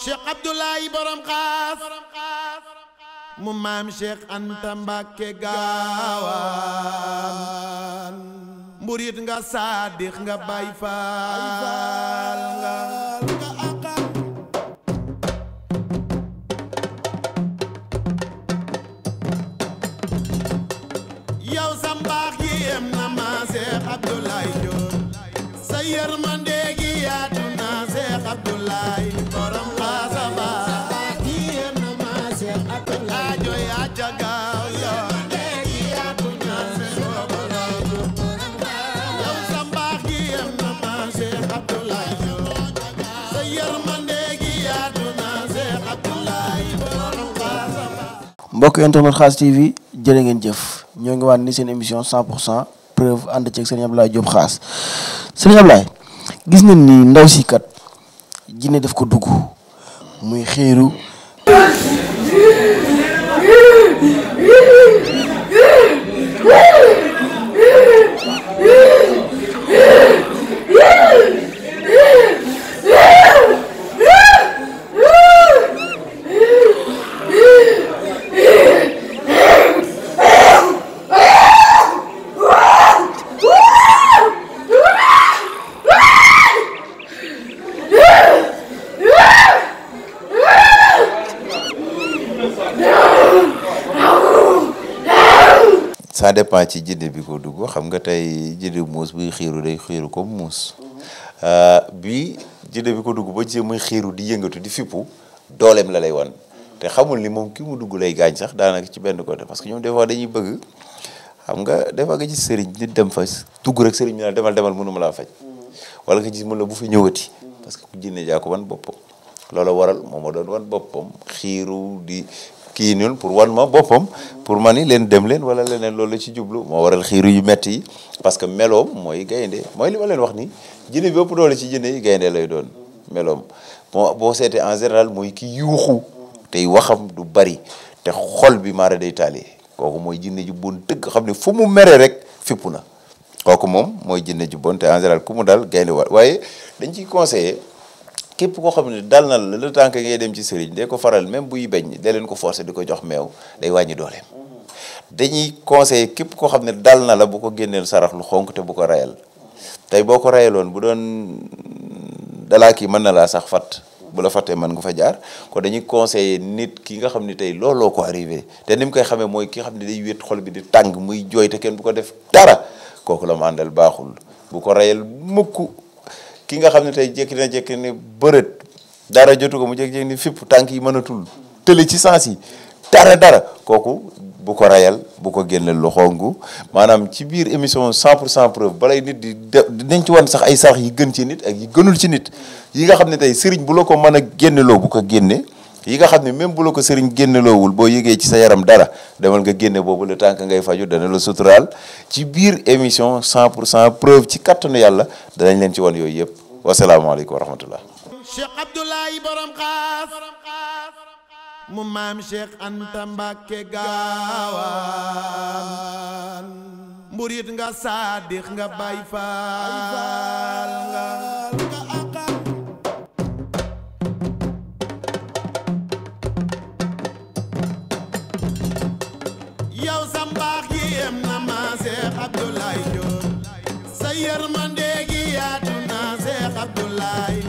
Cheikh Abdoulaye borom xaas mu maam Cheikh Anta Mbàkke gaawaan murit nga saadix nga Baay Faal nga yow sa mbaax gi yem na ma Cheikh Abdoulaye Diop sa yërmande gi yaatu na Cheikh Abdoulaye borom xaas mbaax gi yem na ma Cheikh Abdoulaye ajo ya jagaaw yërmande gi yaatu na Cheikh Abdoulaye yow sa mbaax gi yem na ma Cheikh Abdoulaye Diop sa yërmande gi yaatu na Cheikh Abdoulaye borom xaas mbokk internet Khass TV jërë ngeen jëf ñoo ngi waat ni seen émission 100% preuve ànd ceeg Serigne Abdoulaye Diop Khass Serigne Abdoulaye gis nañ ni ndaw si kat jinne daf ko dugg muy xiiru ça dépend ci jinne bi ko dugg xam nga tey jinne muus buy xiiru day xiiru comme muus bi jinne bi ko dugg ba ci muy xiiru di yëngatu di fippu dooleem la lay wan te xamul ni moom ki mu dugg lay gaañ sax daanaka ci benn côté parce que ñoom des fois dañuy bëgg xam nga des fois nga gis sëriñ nit dem fa dugg rek sëriñ bi naan demal mënuma laa faj wala nga gis mun la bu fi ñëwati parce que jinne jaa ko wan boppam loola waral moom ma doon wan boppam xiiru di kii noonu pour wan ma boppam pour ma ni leen dem leen wala leneen loolu la ci jublu moo waral xiiru yu metti yi parce que meloom mooy gaynde mooy li ma leen wax ni jinne bi ëpp doole ci jinne yi gaynde lay doon meloom boo seetee en général mooy ki yuuxu tey waxam du bari te xol bi maara day taali kooku mooy jinne ju bon dëgg xam ne fu mu mere rek fippu na kooku moom mooy jinne ju bon te en général ku mu dal gaynde waaye dañ ciy conseillé képp koo xam ne dal na la le temps que ngay dem ci sëriñ day ko faral même buy bañ da leen ko forcer di ko jox meew day wàññi dooleem dañuy conseillé képp koo xam ne dal na la bu ko génneel sarax lu xonk te bu ko rayal tey boo ko rayaloon bu doon dalaa kii mën na laa sax fat bu la fattee mën nga fa jaar kon dañuy conseillé nit ki nga xam ne tey looloo ko arrivé te ni mu koy xamee mooy ki nga xam ne day wét xol bi di tàng muy jooy te kenn bu ko def dara kooku la mu àndal baaxul bu ko rayal mukk ki nga xam ne tey jékki ne bërët dara jotu ko mu jékki-jékki ni fipp tànk yi mënatul tële ci sens yi dara kooku bu ko rayal bu ko génneel lu xongu maanaam ci biir émission 100% preuve balay nit dinañ ci wan sax ay sarax yi gën ci nit ak yi gënul ci nit yi nga xam ne tey sëriñ bu la ko mën a génneloo bu ko génne yi nga xam ne même bu la ko sëriñ génneloowul boo yëgee ci sa yaram dara demal nga génne boobu le temps que ngay faju dana la suturaal ci biir émission 100% preuve ci kattanu yàlla danañ leen ci wan yooyu yëpp wasalaamaaleykum wa rahmatullah Cheikh Abdoulaye borom xaas mu maam Cheikh Anta Mbàkke gaawaan murit nga saadix nga Baay Faal nga yow sa mbaax gi yem na ma Cheikh Abdoulaye Diop sa yërmande gi yaatu na Cheikh Abdoulaye